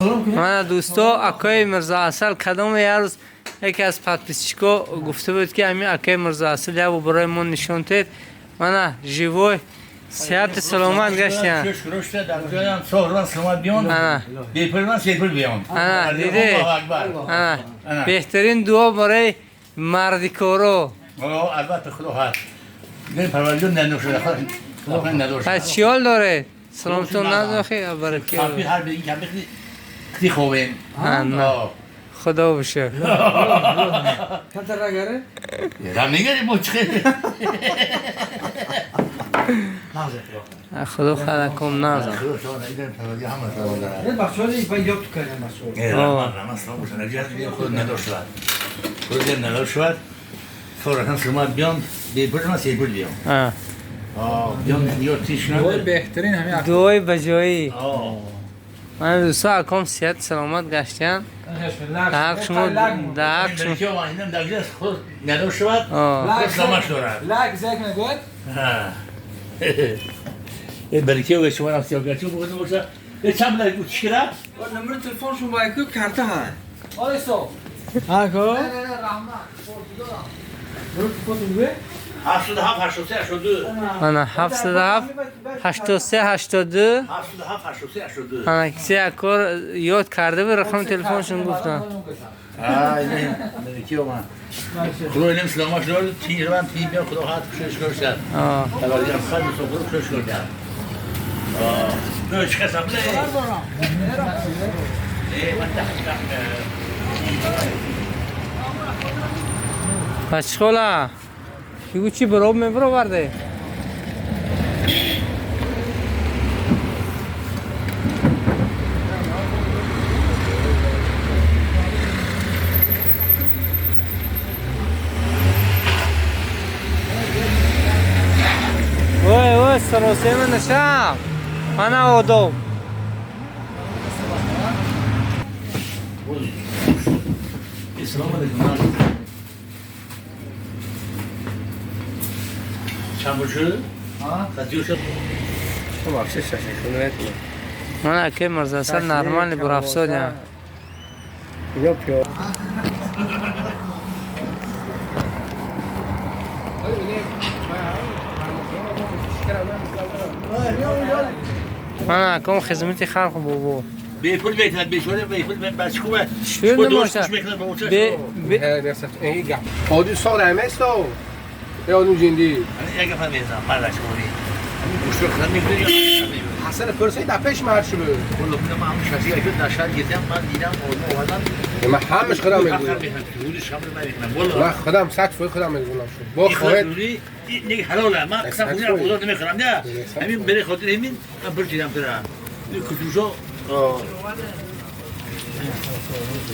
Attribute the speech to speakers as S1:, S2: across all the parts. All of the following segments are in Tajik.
S1: Мана, дӯсто, акои Мирзоасал кадоме як рӯз яке аз подписчико гуфта буд, ки ҳамин акои Мирзоасал як бор барои мо нишон тед. Мана, живой, сиҳату саломат гаштиян. Ана. Ана, диде? Ана, беҳтарин дуо барои мардикоро.
S2: Албатта, худо ҳаст. Парвардигор надошта, худо надошта.
S1: Пас чӣ ҳол доред? Саломатон надохи бараки.
S2: ҳар би кам бихти ховем.
S1: Ана. Худо бошад.
S3: Камтар нагаре?
S2: Рам мегари бо чӣ?
S1: Худо халаком назам.
S2: Худо шумо надидем, парвардигор ҳама салом дорад.
S3: Не, бахшоли ба ёд кардам бахшоли.
S2: Раҳмат, раҳмат, салом бошад. Наҷият худо надошта. Худо надошта. Сорatan саломат биён, бепул ман сепул биён. Биён ё тиш
S4: Дуои
S2: надо.
S4: беҳтарин ҳамин.
S1: Дуои баҷоӣ. Ман, дӯсто, аком сиҳат саломат гаштиян. Дар ҳақ шумо, дар ҳақ шумо.
S2: Худо надошта. Худо саломат дорад.
S4: Лайк зак нагӯяд.
S2: Барки о шумо рафти огачи бо боша. Чанд лайк чира?
S3: Номер телефон шумо ку карта ҳа.
S4: Олесо. Ако?
S3: Не, не, раҳмат. Номер телефон шумо?
S2: 77 83 82.
S1: Мана, 77 83 82.
S2: 77 83 82.
S1: Ана, кисе акор ёд карда буд, рақами телефоншон гуфтам.
S2: Ай, не, барки о ман. Худо илм саломат дорад, тирван тиб худо хат кушиш кушад. Парвардигор хат худо кушиш кушад. Не, чӣ қасам не. Э, ман таҳқиқ.
S1: Пас чӣ хола? Бигӯ, чӣ бароб мебароварде? Ой, ой, саросема нашав. Мана одоб.
S2: Салом алейкум. Чанд бор шуд? Хатиё шуд.
S1: Мана, аке Мирзоасал нормальный бурафсодя. Мана, аком хизмати халқ бобо.
S2: Бепул метавад, бечора бепул бача хубе.
S1: Шӯр намошад. Бе бе
S5: Оди сол ҳаместо. Е одум ҷинди.
S2: Як гапа мезанам, мардаш хӯри. Ҳамин гӯштро худам мехӯри ё
S5: Ҳасан пурсид, дар пеш мард шуд.
S2: Худо ман ҳамон шаши як дар шаҳр гирдам, ман дидам, одам овардам.
S5: Ман ҳамаш худам мегӯям. Ман худам 100% худам мегӯям шуд. Бо хоҳед.
S2: Не, ҳалола, ман қасам хӯрдам, худо намехӯрам, не. Ҳамин барои хотири ҳамин ман пурсидам тура. Ин кутушо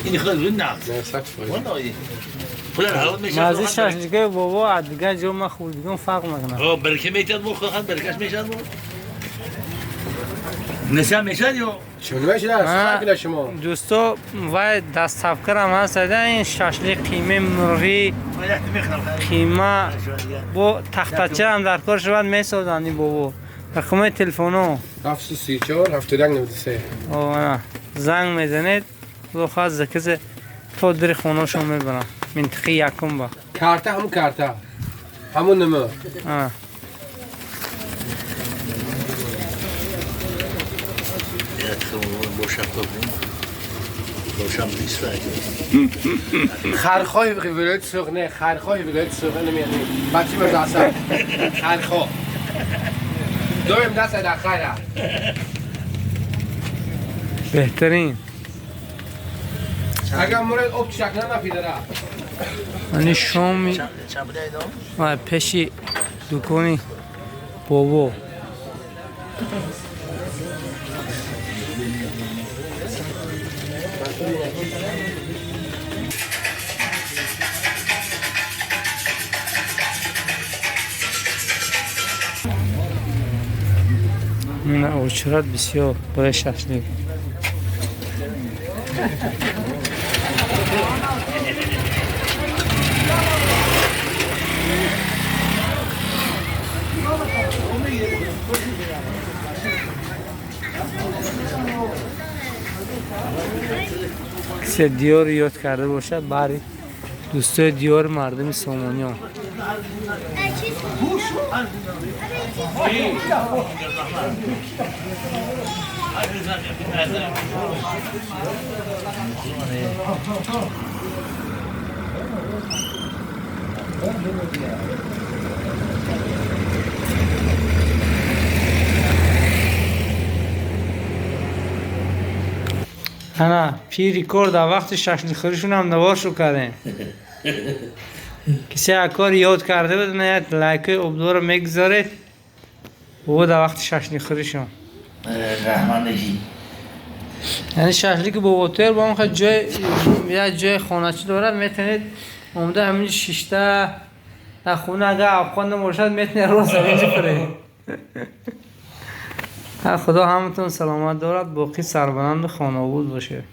S2: ин худо зуд нақс.
S5: 100%.
S2: Валлоҳи. Пул ҳалол мешавад.
S1: Маззи шашликаи бобо аз дигар ҷо ман хӯрдигон фарқ мекунад.
S2: Барака метиҳад, бо худо баракаш мешавад, бо. Несиҳам мешавад ё?
S5: Чун мешавад, сакила шумо.
S1: Дӯсто, вай дастсафкарам ҳаст, ин шашлик, қимаи мурғӣ, қима бо тахтачаам дар кор шавад, месозанд ин бобо. Рақамои телефоно
S5: 734 71 93.
S1: Ана, занг мезанед, худо хоҳад, заказе то дари хонашон мебаранд, минтиқаи якум ба.
S5: Карта, ҳамун карта. Ҳамун нама.
S1: Ана.
S5: خرخای ولایت سخنه، خرخای ولایت سخنه نمیانی. بچی مرد اصلا. خرخا. دویم دست در خیره.
S1: Беҳтарин.
S5: اگر مورد اب شکل نپیدره.
S1: Ани шоми ва пеши дукони бобо. На очрат бисёр барои шашлик. Кисе диёр ёд карда бошад, бари дӯстои диёри мардуми сомониён. Ана пири кор дар вақти шашликхӯришон навор шу кардем. Кисе акор ёд карда буд, на як лайкои обдорро мегузоред. Ӯ дар вақти шашликхӯришон.
S2: Раҳман.
S1: Яъне шашлики бо отел бо он ҷой як ҷои хоначӣ дорад, метавонед омада ҳамин шишта дар хона агар афғон набошад, метавонед рост ҳаминҷо хӯред. Худо ҳаматон саломат дорад, боқӣ сарбаланду хонаобуд бошед.